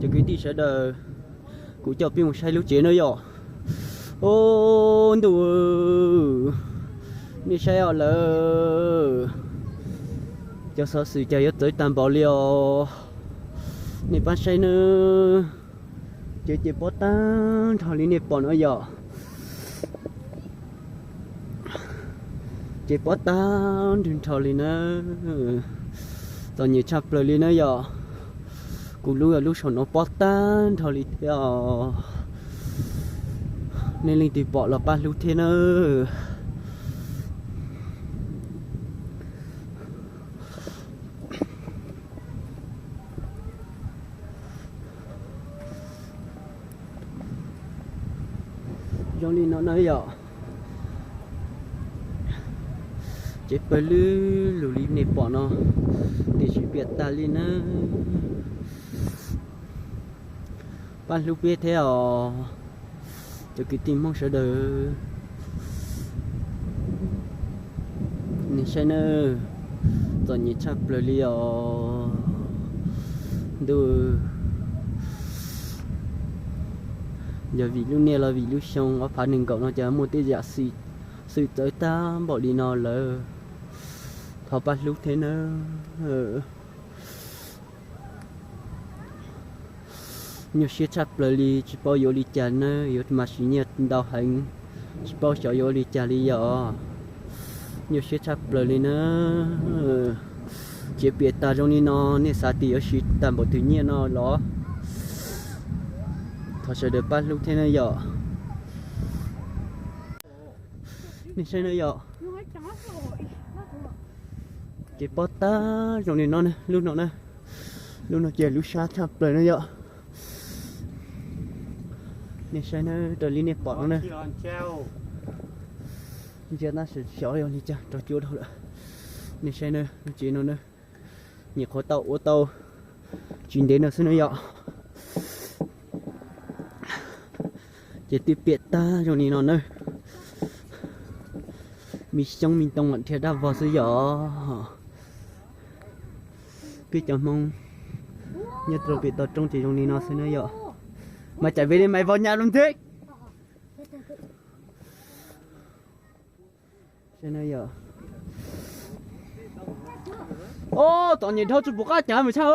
Cov kwv tij sawv daws, kuv coj peb mus saib lub tsev na yom. Ub ntuj, nej saib os lawm, cov xov xwm cas yuav txawv tag npaum li os. Nej pab saib nawb, tsev ces pob tag nrho li nej pom no yom. Ces pob tag nrho li na, txom nyem tshaj plaws li na yom. Kuv lub lub saum no pob tag nrho li thiab os. Nej leej twg pom los pab hlub thiab nawb. Zoo li no na yom, ces pawg lug li nej pom no, tiam sis piam tas li na. Pab hlub peb thiab os, cov kwv tij Hmoob sawv daws. Nej saib nawb, txom nyem tshaj plaws li os. Ntuj, yog vim lub niaj los vim lub xyoo ob phav nees nkaum no ces muaj tej yam xwm txawv tag npaum li no lawm. Thov pab hlub thiab nawb. Nyuaj siab tshaj plaws li, tsis paub yuav ua li cas nawb, yuav mas siv nyiaj ntau heev, tsis paub xyov yuav ua li cas li yom. Nyuaj siab tshaj plaws li na. Tsev piam tas zoo li no, nej xav tias yuav siv tag npaum twg nyiaj no los? Thov sawv daws pab hlub thiab na yom. Nej saib na yom, ces pob tag zoo li no, lub no na, lub no ces lub sab tshaj plaws na yom. Nej saib na, raws li nej pom no na, ntsia tab sis xyov yog li cas rau cuab dhau lawm. Nej saib na, lub tsev no na, nyuam qhuav tau ua tau tsis ntev no xwb na yom. Ces twb piam tag zoo li no na, me xyoob me ntoo mam dhia dab vog xwb yom. Peb cov Hmoob nyob rau pem toj roob ces zoo li no xwb na yom. Mas cais ve li mais vov nyas lub ntxeg. Ob, txom nyem dhau tsis pom qab cav mas tshaj.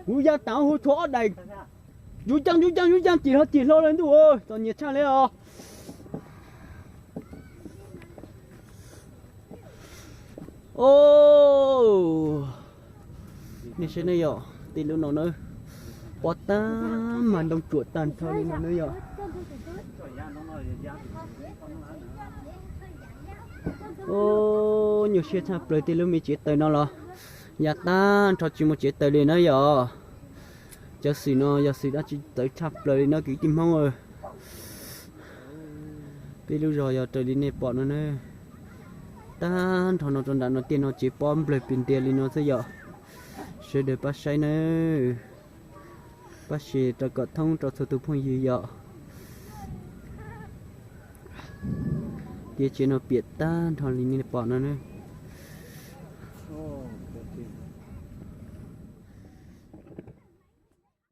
Kuv ya tas hu txhua ob daim, yuv caaj yuv caaj yuv caaj cim hlo cim hlo lawm ntuj, txom nyem tshaj li os. Nej saib ne yom, tej lub no na, pob tag mas ntoo tsuam tag nrho li no na yom. Nyuaj siab tshaj plaws, tej lub me tsev taws no los yav tag nrho tsis muaj tsev taws li na yom. Cov xwm no yog xwm dab tsi txawv tshaj plaws li no kwv tij Hmoob. Peb lub zos yog raws li nej pom no na, tag nrho no rau nram no tiaj no tsev pob nplawg pes ntia li no xwb yom. Sawv daws pab saib nawb, pab share rau kom thoob rau txhua tus phooj ywg yom. Tiaj tsev no piam tag nrho li nej pom no na.